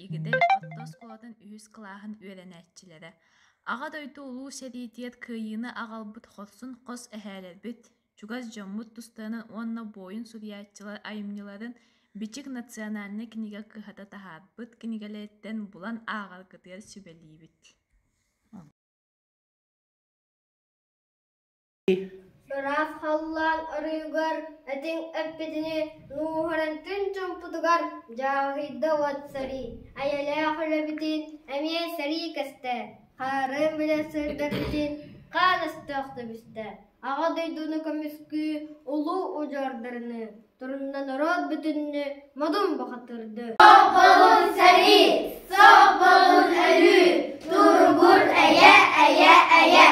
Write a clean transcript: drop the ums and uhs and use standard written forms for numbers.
Игидэй орто оскуолатын үһүс кылааһын үөрэнээччилэрэ. Аҕа дойду Улуу сэриитигэр кыайыыны аҕалбыт хорсун хос эһээлэрбит, чугас дьоммут тустарынан уонна буойун суруйааччылар айымньыларын Бичик национальнай кинигэ кыһата таһаарбыт кинигэлэриттэн булан ааҕаргытыгар сүбэлиибит. Ыраах халлаан арыыгар этиҥ эппитини нууһаран күн чуумпутугар дьааһыйда уот сэрии, эйэлээх үлэбитин эмиэ сэрии кэстэ, хаарын билэ сылдьарбытын хаан өстөөх түбүстэ, Аҕа дойдуну көмүскүү улуу удьуордарыныы турунна норуот бүтүннүү модун бухатырды. Сопполун сэрии, сопполун өлүү, туругур эйэ, эйэ, эйэ.